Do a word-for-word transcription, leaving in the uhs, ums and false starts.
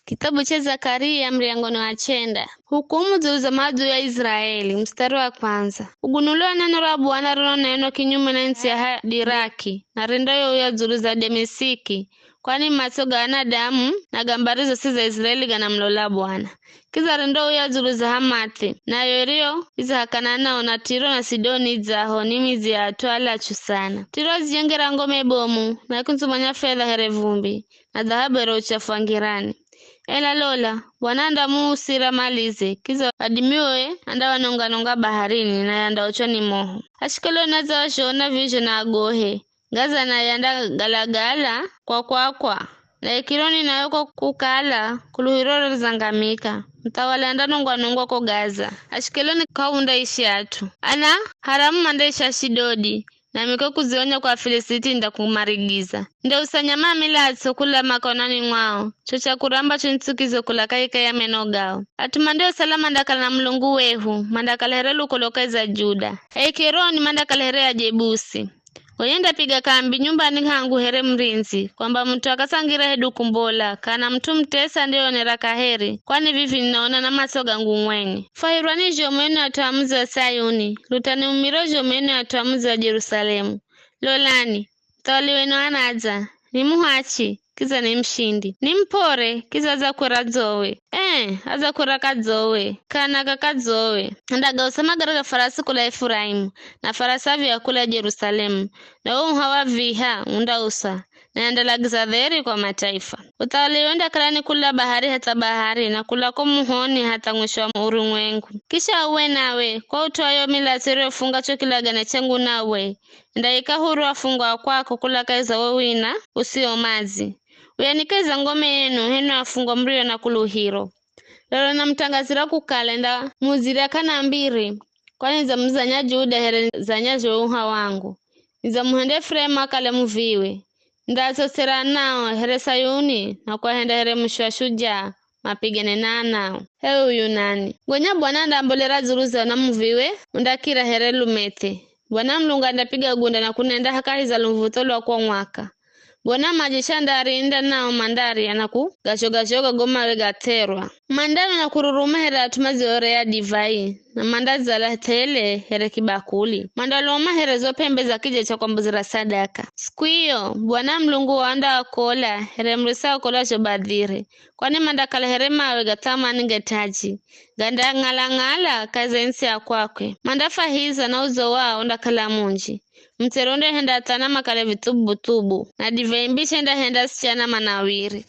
Kitabu cha Zakaria, muryango ni wa chenda. Hukumu dzulu za madzu ya Israeli, mstari wa kwanza. Ugunulwa neno ra Bwana ronenwa kinyume na ntsi ya Hadiraki, na rindauya dzulu za Demesiki, kwani matso ga anadamu na ga mbari zosi za Israeli ganamulola Bwana. Kiza rindauya dzulu za Hamathi, nayo iriyo idzahakana nao na Tiro na Sidoni idzaho ni midzi ya at'u alachu sana. Tiro adzijengera ngome bomu, na kundzumanya fedha here vumbi, na dhahabu here uchafu wa ngirani. Ela lola, Bwana andamuusira malize, kiza wadimiwe andawanonga-nonga baharini, naye andauchwa ni moho. Ashikeloni adzawazhona vizho na agohe, Gaza naye andagalagala kwa kwakwa, na Ekironi nayo kwa kukala kuluhiro rizangamika. Muthawali andanongwa-nongwa ko Gaza. Ashikeloni k'aundaishi at'u. Ana haramu mandaishi Ashidodi, nami ko kudzionya kwa Afilisiti nindakumarigiza. Nindausanya mamilatso kula makonani mwao, cho chakula ambacho ni chukizo kula kahika ya meno gao. At'u mandiosala mandakala na Mulungu wehu, mandakala here lukolo kahi za Juda. Ekironi mandakala here Ajebusi. Gonya nindapiga kambi nyumbani hangu here murindzi, kwamba mut'u akatsangira hedu kumbola, kana mut'u mutesi andiyeonera kaheri, kwani vivi ninaona na matso gangu mwenye. Fwahirwani zhomu enwi at'u a mudzi wa Sayuni, lutani mumiro zhomu enwi at'u a mudzi wa Jerusalemu. Lolani, muthawali wenu anadza, ni muhachi, kiza ni mushindi. Ni mup'ore, kiza adzakwera dzowe. Ee, adzakwera kadzowe, kana kakadzowe. Andagausa magari ga farasi kula Efuraimu, na farasi a viha kula Jerusalemu, na wo uha wa viha undausa, na andalagiza dheri kwa mataifa. Uthawali wendakala ni kula bahari hatha bahari, na kula ko muhoni hatha mwisho wa urumwengu. Kisha uwe nawe, kwa ut'u wa yo milatso iriyofunga cho kilagane changu nawe, ndaika huru afungwa kwako kula kahi za wo wina usio madzi. Uyanike za ngome yenu, henu afungwa murio na kuluhiro. Lolo namutangazira kukala ndamudzira k'ana mbiri, kwani nidzamuzanya Juda here zanyazho uha wangu. Nidzamuhenda Efuraimu akale muviwe. Nidzaatsotsera anao here Sayuni na kuahenda here mushu wa shujaa mapigane na anao. H'e Uyunani. Gonya Bwana andaambolera dzulu za na muviwe undakira here Lumethe. Bwana Mulungu andapiga gunda na kunenda hakahi za lumvutho lwa kwa mwaka. Gonya majeshi andaarinda nao mandarya na kugazhoga-zhoga go mawe ga therwa. Mandanwa na kururuma here at'u madzioreya divai, na mandadzala thele here kibakuli. Mandaloma here zo p'embe za kija cha kwambuzira sadaka. Siku iyo, Bwana Mulungu wao andaakola here murisa akola zho badhiri, kwani mandakala here mawe ga thamani ge taji, gandang'ala-ng'ala kahi za ntsi ya kwakwe. Mandafwahiza na udzo wao undakala munji. Mutsere undahenda atsana makale vithubu-thubu, na divai mbishi indahenda asichana manawiri.